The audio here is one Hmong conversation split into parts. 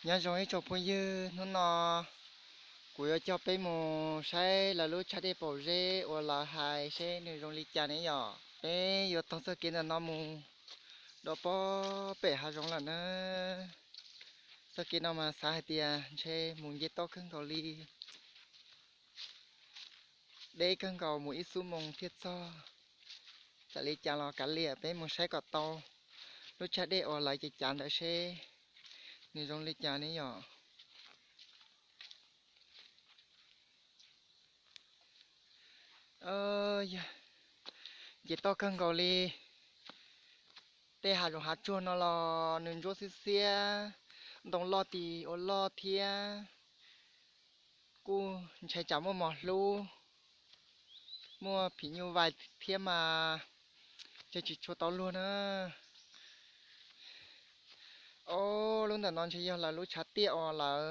Nyob zoo ib tsoom phooj ywg, hnub no kuv yuav coj peb mus saib lawv lub tsag dej paum zeb uas lawv hais seb nws zoo li cas ne yom. Peb yuav taug txoj kev ntawm no mus rau pob pem hav zoov lawm na. Txoj kev no mas xav hais tias ntshe mus nce toj kawg nkaus li, deb kawg nkaus, mus ib xuab moos thiaj txog. Txawm li cas los kav liam, peb mus saib kom tau lub tsag dej uas lawv cav cav ntawd seb nws zoo li cas ne yom. Nce toj kawg nkaus li. Tej hav zoov hav tsuag no los nws ntsuab xiab xiab, ntoo loj tis ua loj thiab. Kuj ntshai tsam muaj mos hlub, muaj phim nyuj vais thiab mas ntshe tsis tshua tau luag na. Ob lub ntawm no ntshe yog lawv lub tshav tiaj uas lawv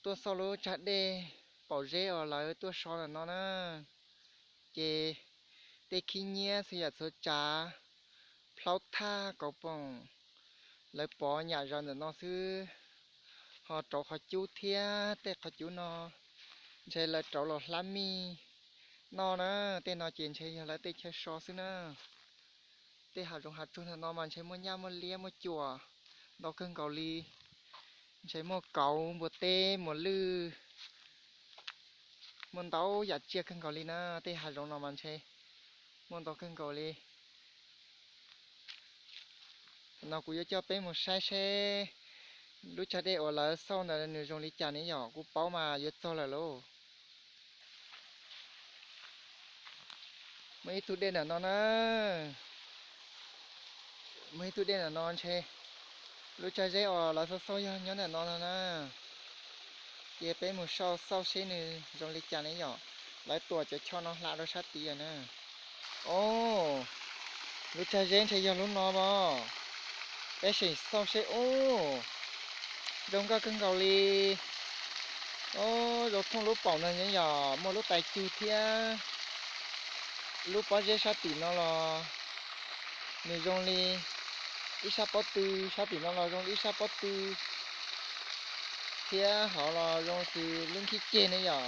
tuaj xauj lub tsag dej paum zeb uas lawv tuaj so ntawm no na. Ces tej khib nyiab txhua yam txhua tsav, plaub thaj kauv poom, lawv pov nyam zaws ntawm no xwb. Ho rauv qhov cub thiab, tej qhov cub no ntshe lawv rauv los hlab mij noj na. Tej no ces ntshe yog lawv tej chaw so xwb na. Tej hav zoov hav tsuag ntawm no mas ntshe muaj nyaj muaj liab muaj cuam ntau kawg nkaus li. Ntshe muaj kauv, npua teb, muas lwj, muaj ntau yam tsiaj kawg nkaus li na. Tej hav zoov no mas ntshe muaj ntau kawg nkaus li. No kuv yuav coj peb mus saib seb lub tsag dej uas lawv xauj ntawd nws zoo li cas ne yom. Kuv paub mas yuav txog lawm lauj. Muaj ib tug dej ntawm no na. Muaj ib tug dej ntawm no ntshe lub tsag zeb uas lawv xauj xauj yog nyob ntawm no no na. Ces peb mus xauj xauj seb nws zoo li cas ne yom. Lawv tuam cov cho no hla rau sab tid na. Os, lub tsag zeb ntshe yog lub no mas. Peb sim xauj seb. Ub, zoo nkauj kawg nkaus li. Os, zoo thooj lub paum no ne yom, muaj lub tais cug thiab. Lub pob zeb sab tim no los nws zoo li ib sab pob tw, sab tim no los zoo li ib sab pob tw thiab hauv los zoo xws lub nkhib ceg ne yom.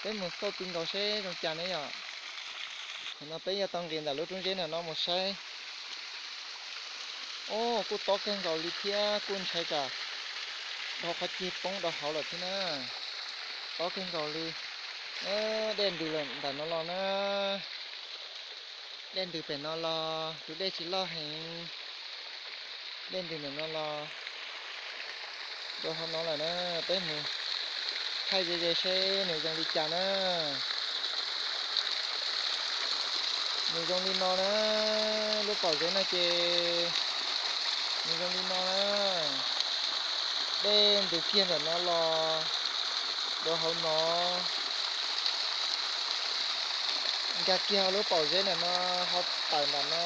Peb mus xauj ti nkaus seb zoo cas ne yom. Thaum no peb yuav tau nqis ntawm lub roob zeb ntawm no mus saib. Os, kuj tob kawg nkaus li thiab kuj ntshai tsam dhau qhov ceg poob rau hauv lawm thiab na. Tob kawg nkaus li. Dej ntws ntawm no los na. Dej ntws pem no los, tus dej tsis loj heev. Dej ntws ntawm no los rau hauv no lawm na. Peb mus thaij ze ze seb nws zoo li cas na. Nws zoo li no na, lub paum zeb no ces nws zoo li no na. Dej ntws kiag ntawm no los rau hauv no, nkag kiag lub paum zeb ntawm no, ho tawm ntawm no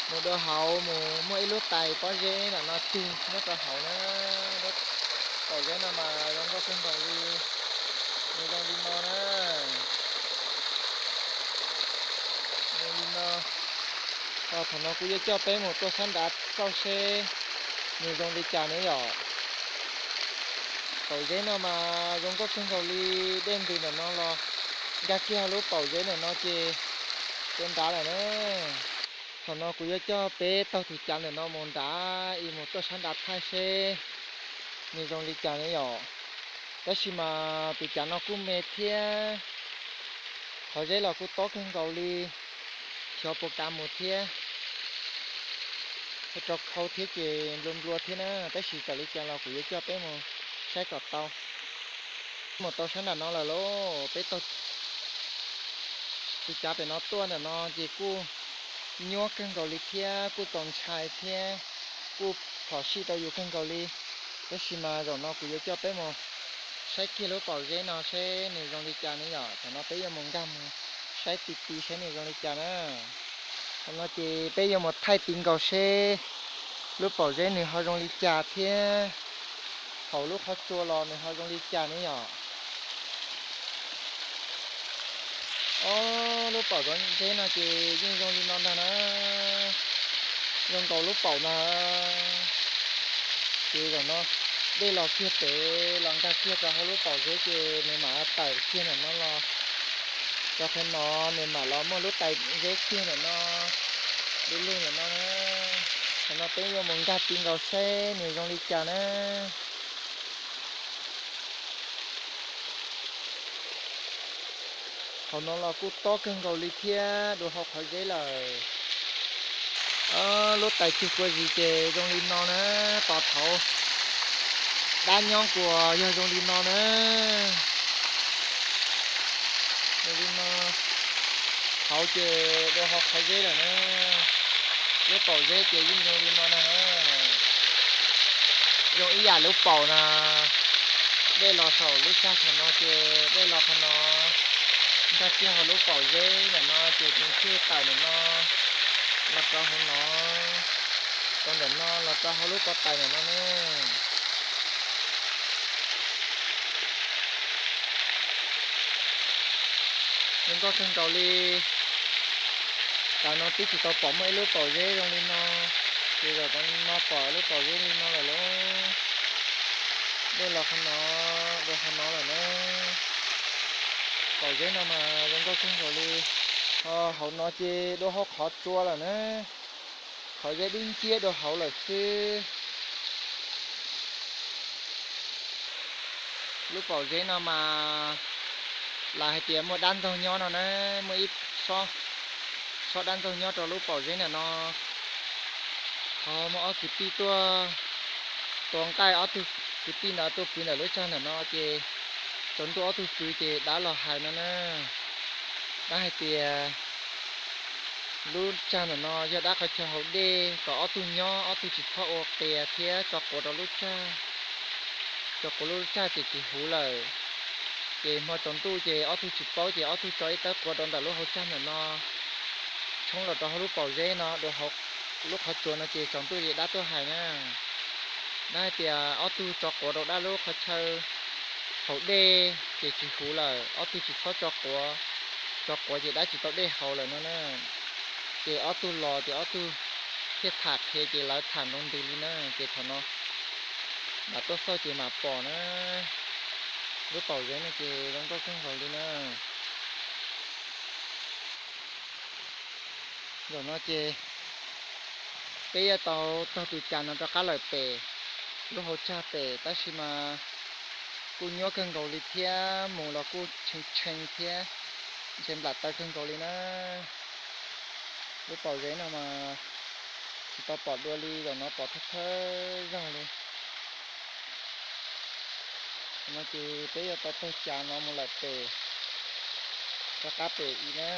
mus rau hauv, mus muaj ib lub tais pob zeb ntawm no cug nyob rau hauv na. Lub paum zeb no mas zoo nkauj kawg nkaus li, nws zoo li no na. Zoo li no. Thaum no kuv yuav coj peb mus tuaj sab nraud xauj seb nws zoo li cas ne yom. Paum zeb no mas zoo nkauj kawg nkaus li, dej ntws ntawm no los nkag kiag lub paum zeb ntawm no ces tuaj nrad lawm na. Thaum no kuv yuav coj peb taug tus cav ntawm no mus nrad es mus tuaj sab nraud thaij seb nws zoo li cas ne yom. Tab sis mas tus cav no kuj me thiab, qhov zeb los kuj tob kawg nkaus li, xyov puas kav mus thiab. Rau khau thiab ces nplua nplua thiab na, tab sis txawm li cas los kuv yuav coj peb mus saib kom tau. Mus tau sab nram no lawm lauj, peb taug tus cav pem no tuaj ntawm no ces kuj nyuaj kawg nkaus li thiab kuj txaus ntshai thiab kuj phom sij rau yus kawg nkaus li. Tab sis mas zaum no kuv yuav coj peb mus saib kiag lub paum zeb no seb nws zoo li cas ne yom. Thaum no peb yuav mus nkag mus saib ti ti seb nws zoo li cas na. Thaum no ces peb yuav mus thaij ti nkaus seb lub paum zeb nws ho zoo li cas thiab hauv lub qhov tsua los nws ho zoo li cas ne yom. Ob lub paum zeb no ces yeej zoo li no ntag na. Zoo nkaus lub paum ntag. Ces zaum no dej los kiag pem los nkag kiag rau hauv lub paum zeb ces nws mam tawm kiag ntawm no los rau qhov no, nws mam los muaj lub tais zeb kiag ntawm no, dub lug ntawm no. Qhov no peb yuav mus nkag ti nkaus seb nws zoo li cas na. Hauv no los kuj tob kawg nkaus li thiab, dua hauv qhov zeb lawm. Lub tais cug kua zis ces zoo li no na, tos thaum dab nyob kuas yog zoo li no na. Zoo li no, hauv ces dua hauv qhov zeb lawm na. Lub paum zeb ces yeej zoo li no na. Zoo ib yam lub paum na, dej los saum lub tsag thaum no ces dej los qhov no, nkag kiag hauv lub paum zeb ntawm no ces nws thiaj tawm ntawm no los rau hauv no, rau ntawm no los rau hauv lub pob tais ntawm no na. Zoo nkauj kawg nkaus li. Tam no twb tsis tau pom muaj ib lub paum zeb zoo li no, ces zaum no pom lub paum zeb li no lawm lauj. Dej los qhov no, dua qhov no lawm na. Paum zeb no mas zoo nkauj kawg nkaus li. Ho hauv no ces dua hauv qhov tsua lawm na. Qhov zeb dub nciab dua hauv lawm xwb. Lub paum zeb no mas lawv hais tias muaj dab ntxaug nyob no na, muaj ib xob dab ntxaug nyob rau lub paum zeb ntawm no. Ho muaj ob kwv tij tuaj tua nqaij, ob tug kwv tij ntawd tuaj pw ntawm lub tsag ntawm no ces tsaus ntuj ob tug pw ces dab los hais no na. Dab hais tias lub tsag ntawm no yog dab qhov chaw haus dej, kom ob tug nyob ob tug tsis txhob ua qias thiab tso quav rau lub tsag, tso quav lub tsag ces tsis huv lawm. Ces hmo tsaus ntuj ces ob tug tsis paub ces ob tug tso ib tawb quav rau ntawm lub hauv tsag ntawm no, tshoob los rau hauv lub paum zeb no, dua hauv lub qhov tsua no ces tsaus ntuj ces dab tuaj hais na. Dab hais tias ob tug tso quav rau dab lub qhov chaw haus dej ces tsis huv lawm, ob tug tsis txhob tso quav, tso quav ces dab tsis tau dej haus lawm no na. Ces ob tug los ces ob tug thiaj tham qhia ces lawv tham nroo ntws li na, ces thaum no mam tuaj xauj ces mam pom na. Lub paum zeb no ces zoo nkauj kawg nkaus li na. Zaum no ces peb yuav tau taug tus cas no rov qab lawm pem lub hauv tsag pem, tab sis mas kuj nyuaj kawg nkaus li thiab, mus los kuj tshee tshee thiab, ntshe nplam taw kawg nkaus li na. Lub paum zeb no mas tsis tau pom dua li, zaum no pom thawj thawj zaug li. No ces peb yuav tau taug cas no mus lawm pem, rov qab pem ib na.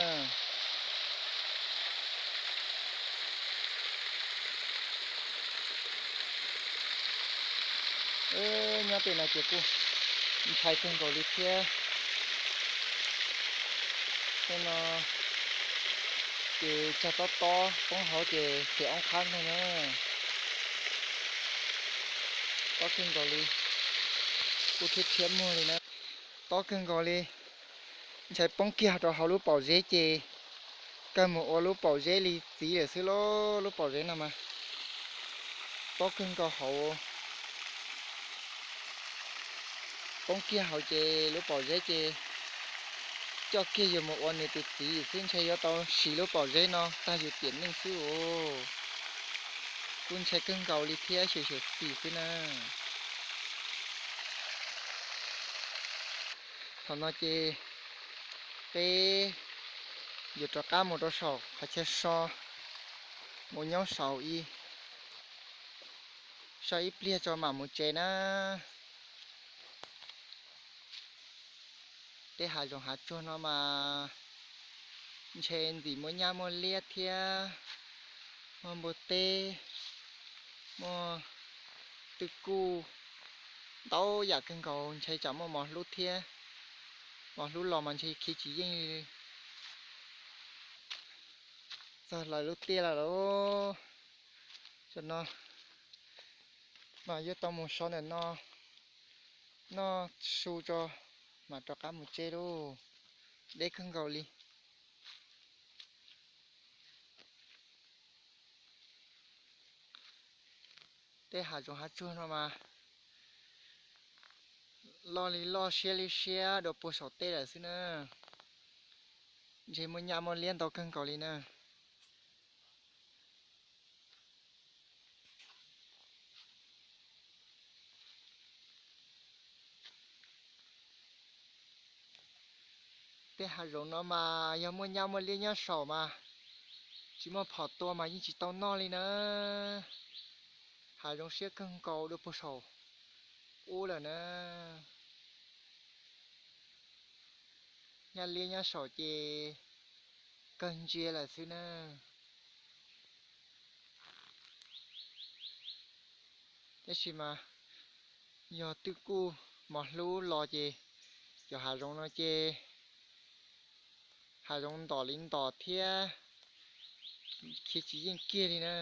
Nyob tej no ces kuj ntshai kawg nkaus li thiab. Tej no ces tsag tob tob poob hauv ces xiam oob qhab ntag na. Tob kawg nkaus li, kuj thiab thiab muag li na. Tob kawg nkaus li, ntshai poob kiag rau hauv lub paum zeb ces kawg mus ua lub paum zeb li txiv lawm xwb lauj. Lub paum zeb no mas tob kawg nkaus hauv, poob kiag hauv ces lub paum zeb ces coj kiag yus mus ua nws tus txiv xwb, ntshe yuav tau siv lub paum zeb no tag yus tiam neej xwb os. Kuj ntshai kawg nkaus li thiab, xyem xyem xim xwb na. Thaum no ces peb yuav rov qab mus rau saum qhov chaw so, mus nyob saud ib, so ib pliag tso mam mus tsev na. Tej hav zoov hav tsuag no mas ntshe ntxim muaj nyab muaj liab thiab, muaj npua teb, muaj twj kuj, ntau yam kawg nkaus, ntshe tsam muaj mos hlub thiab. Mos hlub los mas ntshe khiav tsis yeej li. Txog lawv lub tiaj lawm lauj. Tam no mas yuav tau mus so ntawm no noj su tso mam rov qab mus tsev lauj. Deb kawg nkaus li. Tej hav zoov hav tsuag no mas loj li loj siab li siab dua puag saum tej lawm xwb na. Ntshe muaj nyaj muaj liab ntau kawg nkaus li na. Tej hav zoov no mas yog muaj nyaj muaj liab nyob saum mas tsis muaj phom tua mas yeej tsis tau noj li na. Hav zoov siab kawg nkaus dua puag saum ub lawm na. Nyaj liab nyob saum ces kawg ntsia lawm xwb na. Tab sis mas yog twb kuj mos hlub los ces cov hav zoov no ces hav zoov ntom li ntom thiab khiav tsis yeej kiag li na.